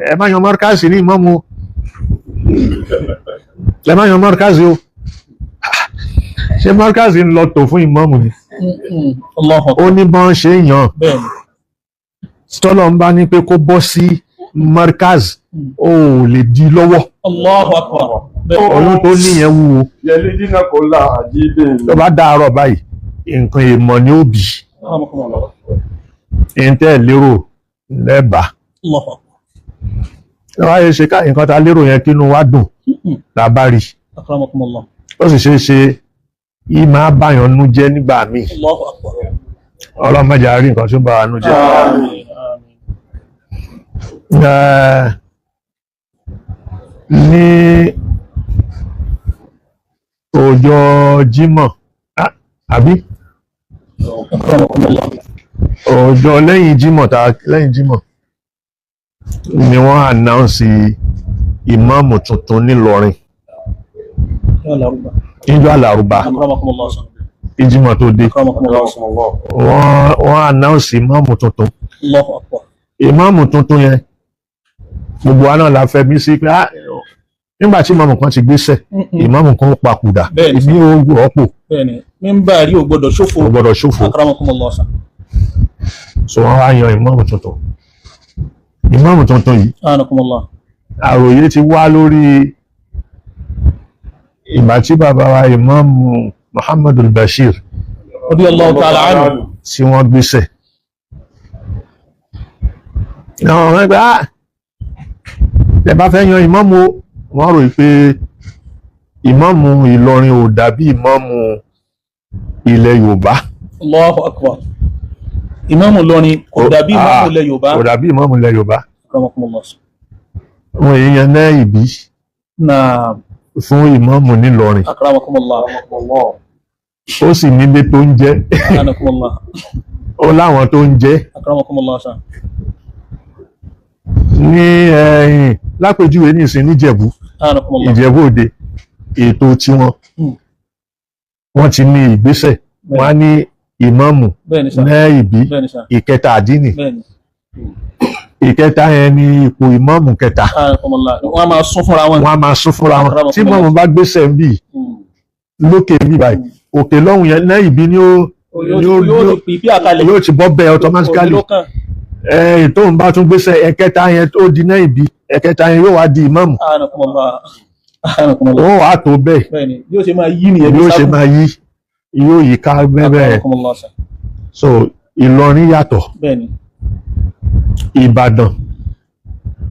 Ẹ má yan mọ́rkàzì ní ìmáàmù o, ẹ má yan mọ́rkàzì o. Ṣé mọ́rkàzì ń lọ tò fún ìmáàmù ni? Allahu Ó akbar. ní bọ́n ṣe ń yàn. Tọ́lọ́ ń bá ní pé kó bọ́ sí mọ́rkàzì, ó lè di lọ́wọ́. Allahu akbar. Oyún tó níyẹn wúwo. Yẹlí dínà kò la àjíbè. Tó bá dáárọ̀ báyìí, nǹkan èèmọ̀ ni ó bì Akramakumullah. í tẹ́ ẹ̀ lérò lẹ́bàá. Allahu akbar. Wọ́n á ṣe ká nǹkan ta lérò yẹn kínú wa dùn la bá rí. Akramakumullah. Ó sì ṣeé ṣe yìí máa báyàn nú jẹ́ nígbà míì. Allahu akbar. Ọlọ́run má jẹ́ á rí nǹkan tó bá wa nú jẹ́. Àmín. Àmín. Ní ọjọ́ Jímọ̀, àbí? Akramakumullah. Ọjọ́ lẹ́yìn Jímọ̀, ta lẹ́yìn Jímọ̀ ni wọ́n announce ìmáàmù tuntun nílọrin. Ya Larba. Níjọ́ àlàrúbá. Akramakumullah. Ìjímọ̀ tó dé. Akramakumullah. Wọ́n announce ìmáàmù tuntun. Allahu akbar. Ìmáàmù tuntun yẹn, gbogbo wa náà la fẹ́ bí sí pé nígbà tí ìmáàmù kan ti gbéṣẹ́, ìmáàmù kan ó papòdà, ìmí ó rọ́pò. Bẹ́ẹ̀ni, mímbàrí ò gbọ́dọ̀ ṣòfò. Kò gbọ́dọ̀ ṣòfò. Akramakumullah. So wọ́n wá yan ìmáàmù tuntun. Ìmáàmù tuntun yìí, Akramakumullah. àròyé ti wá lórí ìgbà tí bàbá wa ìmáàmù Muhammadu Bashir Radiyallahu ta'ala anhu. tí wọ́n gbéṣẹ́. Àwọn ọ̀rẹ́ pé ẹ bá fẹ́ yan ìmáàmù o, wọ́n rò pé ìmáàmù Ìlọrin ò dàbí ìmáàmù ilẹ̀ Yorùbá. Allahu akbar. Ìmáàmù Ìlọrin kò dàbí ìmáàmù ilẹ̀ Yorùbá. Kò dàbí ìmáàmù ilẹ̀ Yorùbá. Akramakumullah. Wọn èèyàn náà ìbí Naam. fún ìmáàmù nílọrin. Akramakumullah. Ó sì nílé tó ń jẹ́. Akramakumullah. Ó láwọn tó ń jẹ́. Akramakumullah. Ní ẹ̀yìn lápèjúwe ní ìsìn níjẹ̀bú. Akramakumullah. Ìjẹ̀bú Òde, ètò tiwọn, wọ́n ti ní ìgbésẹ̀, wọ́n á ní ìmáàmù Bẹ́ẹ̀ni sà. náà ìbí Bẹ́ẹ̀ni sà. ìkẹta àdínì. Bẹ́ẹ̀ni. Ìkẹta yẹn ní ipò ìmáàmù kẹta. Akramakumullah. Wọ́n á máa sún fúnra wọn. Wọ́n á máa sún fúnra wọn. Tí ìmáàmù bá gbéṣẹ́ ń bì lókè ń bì báyìí, òkè lọ́hùn yẹn náà ìbí ni ó Yóò ti pè bí àkàlẹ̀. yóò ti bọ́ bẹ́ẹ̀ automatically. Òní ló kàn. Tóun bá tún gbéṣẹ́ ẹ̀kẹta yẹn, tó di náà ìbí ẹ̀kẹta yẹn, yóò wá di ìmáàmù. Akramakumullah. Akramakumullah. Ó wàá tó bẹ́ẹ̀. Bẹ́ẹ̀ni, yóò ṣe máa yí nìyẹn. Yóò ṣe máa yí, yóò yí ká bẹ́ẹ̀. Akramakumullah. So Ìlọrin yàtọ̀. Bẹ́ẹ̀ni. Ìbàdàn